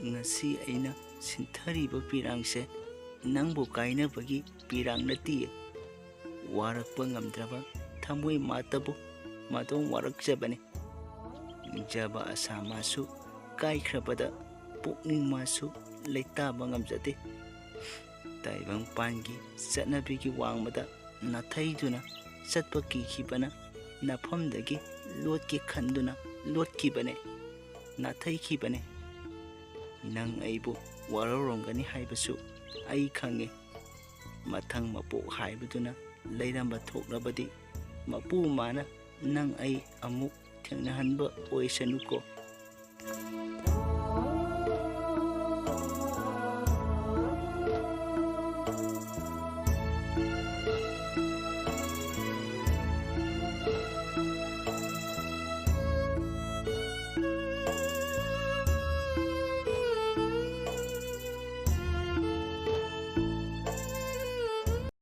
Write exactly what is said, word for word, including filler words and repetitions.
ꯉꯁꯤ ꯑꯩꯅ ꯁꯤꯟꯊꯔꯤꯕ ꯄꯤꯔꯥꯡꯁꯦ ꯅꯪꯕꯨ ꯀꯥꯏꯅꯕꯒꯤ ꯄꯤꯔꯥꯡ ꯅꯠꯇꯤꯌꯦ꯫ ꯋꯥꯔꯛꯄ ꯉꯝꯗ꯭ꯔꯕ ꯊꯃꯣꯏ ꯃꯥꯇꯕꯨ ꯃꯥꯗꯣꯝ ꯋꯥꯔꯛꯆꯕꯅꯤ꯫ ꯅꯤꯡꯖꯕ ꯑꯁꯥ ꯃꯥꯁꯨ ꯀꯥꯏꯈ꯭ꯔꯕꯗ ꯄꯨꯛꯅꯤꯡ ꯃꯥꯁꯨ ꯂꯩꯇꯥꯕ ꯉꯝꯖꯗꯦ꯫ ꯇꯥꯏꯕꯪꯄꯥꯟꯒꯤ ꯆꯠꯅꯕꯤꯒꯤ ꯋꯥꯡꯃꯗ ꯅꯥꯊꯩꯗꯨꯅ ꯆꯠꯄ ꯀꯤꯈꯤꯕꯅ ꯅꯐꯝꯗꯒꯤ ꯂꯣꯠꯀꯦ ꯈꯟꯗꯨꯅ ꯂꯣꯠꯈꯤꯕꯅꯦ, ꯅꯥꯊꯩꯈꯤꯕꯅꯦ꯫ ꯅꯪ ꯑꯩꯕꯨ ꯋꯥꯔꯧꯔꯝꯒꯅꯤ ꯍꯥꯏꯕꯁꯨ ꯑꯩ ꯈꯪꯉꯤ꯫ ꯃꯊꯪ ꯃꯄꯣꯛ ꯍꯥꯏꯕꯗꯨꯅ ꯂꯩꯔꯝꯕ ꯊꯣꯛꯂꯕꯗꯤ ꯃꯄꯨ ꯃꯥꯅ ꯅꯪ ꯑꯩ ꯑꯃꯨꯛ ꯊꯦꯡꯅꯍꯟꯕ ꯑꯣꯏꯁꯅꯨꯀꯣ꯫